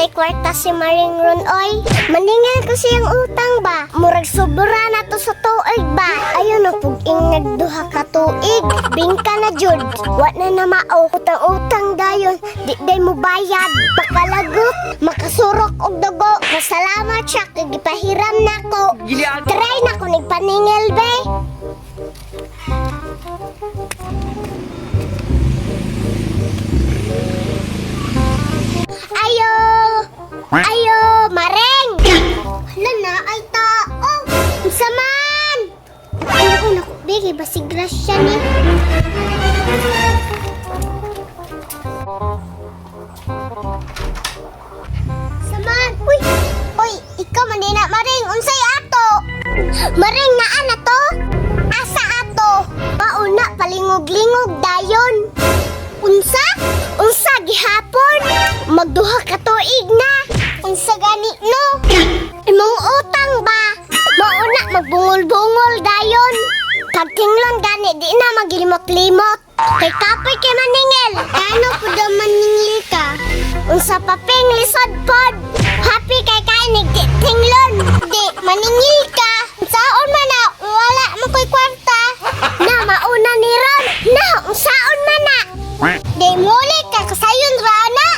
Walay kwarta si Maring ron oy. Maningil ko siyang utang ba? Murag sobra na to sa tuig ba? Ayo na pug ingag duha ka tuig. Bingka na jud. Wa na na mao. Utang-utang dayon. Di day mo bayad. Pakalagot. Makasurok og dugo. Pasalamat siya kay gipahiram nako. Try na ko nagpaningil be. Ayo! Ayo, Mareng! Hala na ay tao! Unsa man! Ano naku, bigay ba si Gracia ni? Saman! Uy! Uy! Ikaw man din na, Maring! Unsay ato? Maring, naa na to? Asa ato? Mauna, palingog-lingog dayon! Unsa? Unsa gihapon? Magduha ka tuig na. Unsa gani no? Imong utang ba? Mauna magbungol-bungol dayon. Pagtinglon gani di na magilimot-limot. Kay kapoy kay maningil. Kano pud maningil ka? Unsa paping lisod pod? Happy kay kainig di tinglon. Di maningil ka. Unsaon man na wala man ko'y kwarta. Na mauna ni Ron. Na unsaon man na? Di muli ka kasayon rana.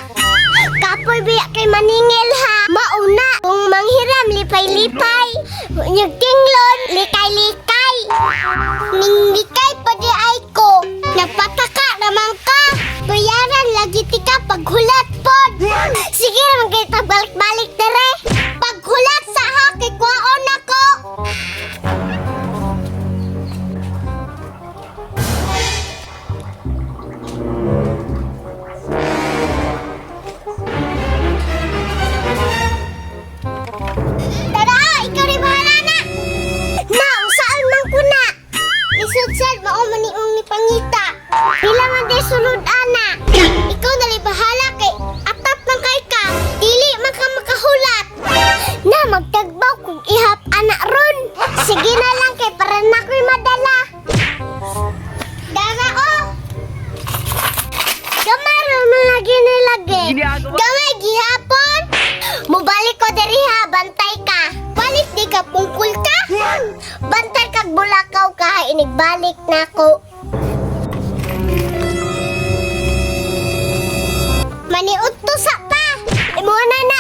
Kapoy biya kay maningil ha. Mauna kung manghiram lipay-lipay. Unyag tinglon likay-likay. Ninglikay pa di ay ko. Nagpataka naman ka. Bayaran lagi tika paghulat pod. Sige naman kayo balik-balik dere. Paghulat sa ha kay kwaon ako. Tara, ikaw rin bahala na. Na, saan man ko na? Lisod sad, mao man ni ni pangita. Pila man di sulod ana. Ikaw na rin bahala kay atat man kay ka. Dili man ka makahulat. Na, magtagbaw kung ihap ana ron. Sige na lang kay para na ko'y madala. Dara oh. Gamay ra man lagi nilagi. Gamay gihapon. Mubalik ko diri ha, bantay ka. Balik di ka pungkol ka. Bantay kag bulakaw ka, ha, inigbalik na ko. Maniudto sa pa. Imo na na